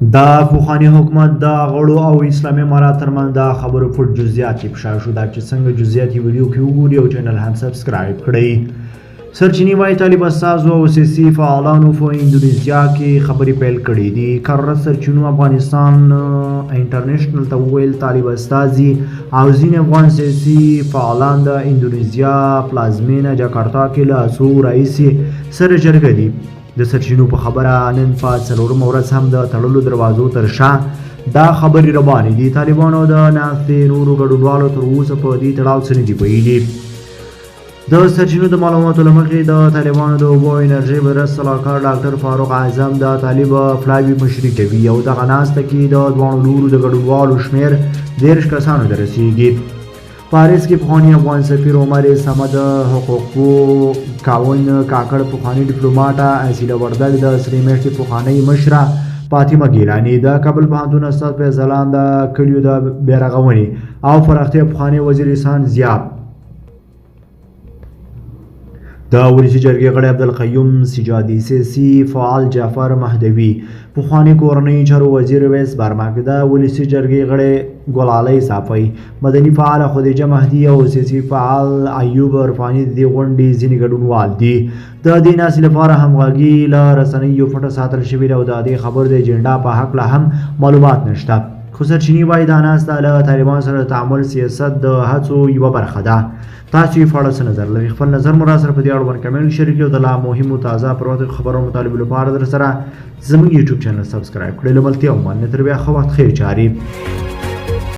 د پخواني حکومت د غړو او اسلامي امارت ترمنځ د خبرو پټ جزئیات افشا شو. دا چې څنګه جزئیات یې ویډیو کې وګوري او چینل هم سبسکرایب کړئ. سرچینې وايي، طالب استازو او سیاسي فعالانو په اندونیزیا کې خبرې پیل کړې دي. کره سرچینو افغانستان انټرنشنل ته وویل، طالب استازي او ځینې افغان سیاسي فعالان د اندونیزیا پلازمېنه جاکارتا کې له څو راهیسې سره جرګه دي. د سرچینو په خبره، نن په څلورمه ورځ هم د تړلو دروازو تر شا دا خبرې روانې دي. طالبانو د ناستې نورو ګډونوالو تر اوسه په دې تړاو څه نه دي ویلي. د سرچینو د معلوماتو له مخې، د طالبانو د اوبو او انرژۍ وزارت سلاکار ډاکټر فاروق اعظم د طالب پلاوي مشري کوي او دغه ناسته کې د دواړو لورو د ګډونوالو شمېر 30 کسانو ته رسېږي. پاریس کې پخوانی افغان سفیر عمر صمد، حقوقپوه کاون کاکړ، پخوانی ډیپلوماټه اصیله وردګ، د سرې میاشتې پخوانۍ مشره فاطمه ګیلاني، د کابل پوهنتون استاد فیض د کلیو د بیارغونې او پراختیا پخوانی وزیر احسان ضیا، د ولسي جرګې غړی عبدالقیوم سجادي، سیاسي فعال جعفر مهدوي، پخوانی کورنۍ چارو وزیر ویس برمک، د ولسي جرګې غړی ګلالۍ صافی، مدني فعال خدیجه مهدي او سیاسي فعال ایوب عرفاني د دې غونډې ځینې ګډونوال دي. د دې ناستې لپاره همغږي له رسنیو پټه ساتل شوې ده او د دې خبرو د اجنډا په هکله هم معلومات نشته، خو سرچینې وايي دا ناسته له طالبانو سره د تعامل سیاست د هڅو یوه برخه ده. تاسو یې په اړه څه نظر لرئ؟ خپل نظر مو راسره په دې اړوند کمنټ شریک کړئ او د لا مهمو تازه پر وخت خبرو مطالبو لپاره در سره زموږ یوټیوب چینل سبسکرایب کړئ. له ملتیا او مننه، تر بیا ښه وخت، خیر چاري.